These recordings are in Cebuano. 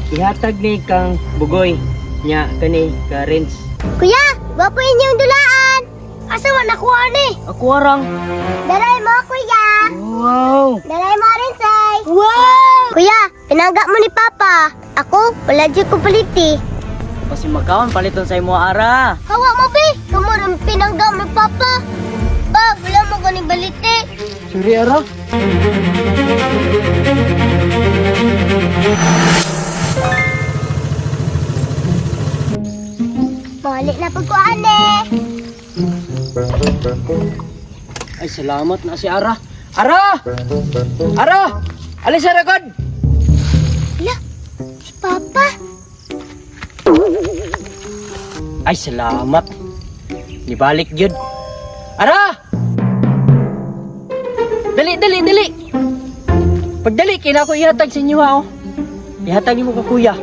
Ihatag ni kang Bugoy nya kani ka Renz. Kuya, gwapo inyong dulaan. Asa man nakuha ni? Ako arang. Dalay mo, kuya. Wow. Dalay mo rin, say. Wow! Kuya, pinangga mo ni Papa. Ako, wala dyan ko paliti. Kasi makaon paliton sa imo ara. Hawa mo, be. Kamu rin pinangga mo, Papa. Pa, wala mo ko ni baliti. Suri ara. Balik na pagkuhan eh. Ay, salamat na si Ara. Ara! Ara! Alis ara god! Hala, si Papa. Ay, salamat. Nibalik gyud. Ara! Dali, dali, dali. Pagdali kina ko ihatag sa inyo ha oh. Ihatag nimo ka kuya.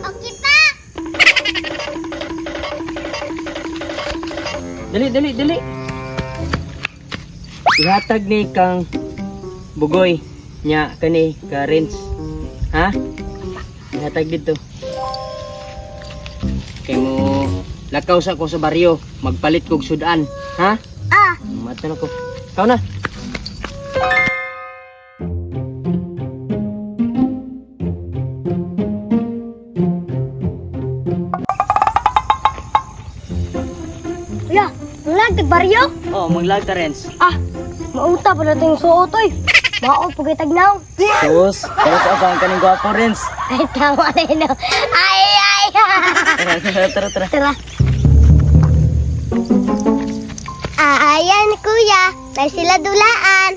Okay pa. Dali, dali, dali. Ihatag ni kang Bugoy nya kani ka Renz. Ha? Ihatag dito. Kay mo lakaw sa ko sa baryo, magpalit kog sudan, ha? Ah, Mata na ko. Ikaw na. kuya, ang baryo? Oh, maglag ta Renz. Ah, mauta pa na itong suot, oy. Mao, pagay tagnaw. Sus, tapos ako ang kaning gwapo Renz. Ay, tama na yun. Oh. Ay, ay, Tara, tara, tara. Tara. Ah, ayan, kuya. May sila dulaan.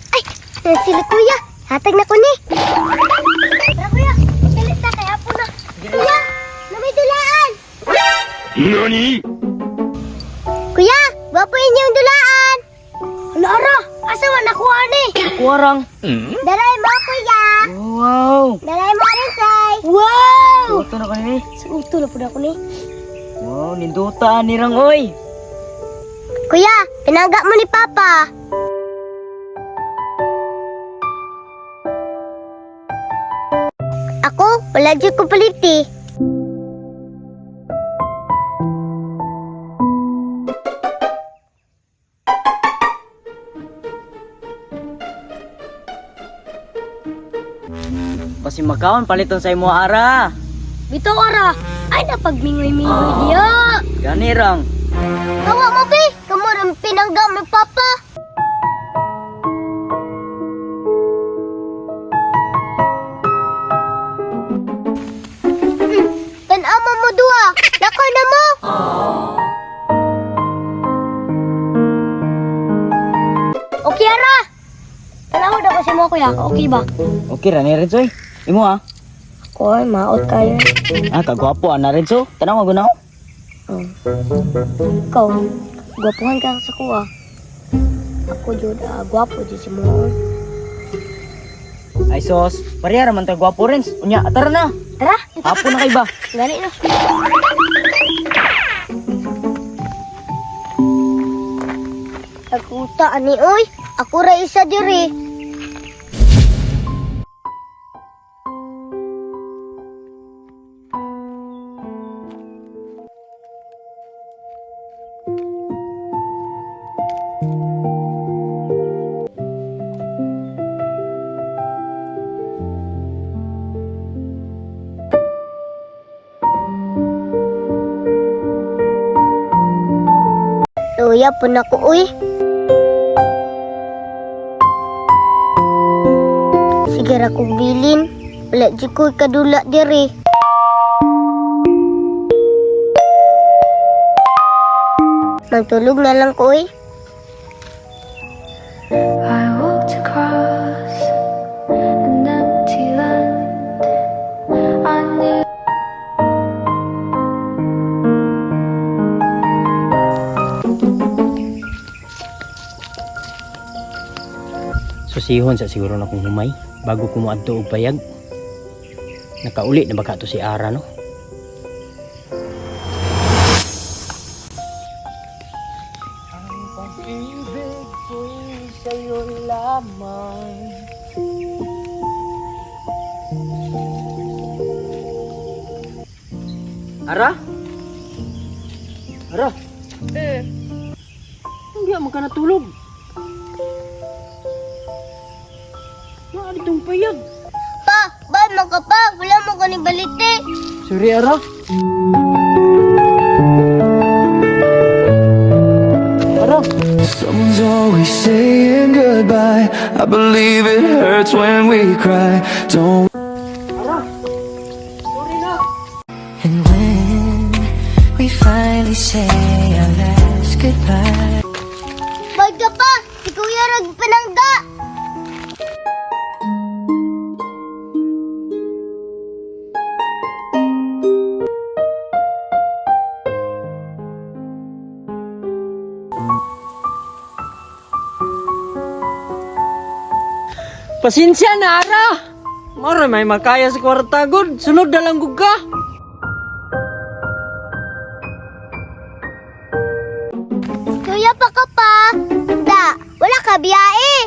Ay, may sila, kuya. Hatag na ko ni. Tara, kuya. Dali ta, kaya po na. Kuya, na may dulaan. NANI? Kuya, gwapo inyong dulaan. Ano, ara? Asa man nakuha ni? Kuwarang. Dalay mo, kuya. Wow. Dalay mo rin, say. Wow! Ito na kani. Sa uto na po na ako ni. Wow, ninduta ni rang oy. Kuya, pinangga mo ni Papa. Ako, wala dyan ko paliti. Basi makaon paliton sa imo ara. Bitaw ara, ay napagmingoy-mingoy diya. Gani rang. Kawa mo, be. Kamu rin pinangga mo, Papa. Tanama mo duha. Lakaw na mo. Okay, ara. Tanaw na ko si mo, kuya. Okay ba? Okay ra ni Renzo oy. Imo ah. Ako ay, maot kayo. Ah, kagwapo ana Renzo. Tanaw mo na. Oh. Ikaw, gwapuhan ka sa kuha. Ako, jud, gwapo jud si mo. Ay sos, pareha ra man ta gwapo Renz. Unya, tara na. Tara, Hapon na kay ba? gani na. Nagkuta ani oy, ako ra isa diri. Luya po na ko oy. Sige ra kong bilin. Wala di ko kadula diri. Magtulog na lang ko oy. I walked across an empty land. I knew. Susihon sa siguro na kong humay bago ko moadto og payag. Nakauli na baka to si Ara no. Ang pag-ibig ko'y sa'yo lamang. Ara? Ara? Hindi man ka natulog. Naa ditong payag. Pa, ba man ka pa? Wala man ko ni balite. Sorry, Ara. Ara. Someone's always saying goodbye. I believe it hurts when we cry. Don't Ara. Sorry na. And when we finally say our last goodbye. Bad ka pa! Si Kuya rag panangga! Pasensya na, Ara. Mara may makaya sa kwarta gud. Sunod na lang gud ka. Kuya pa ka pa! Da, wala ka biyae!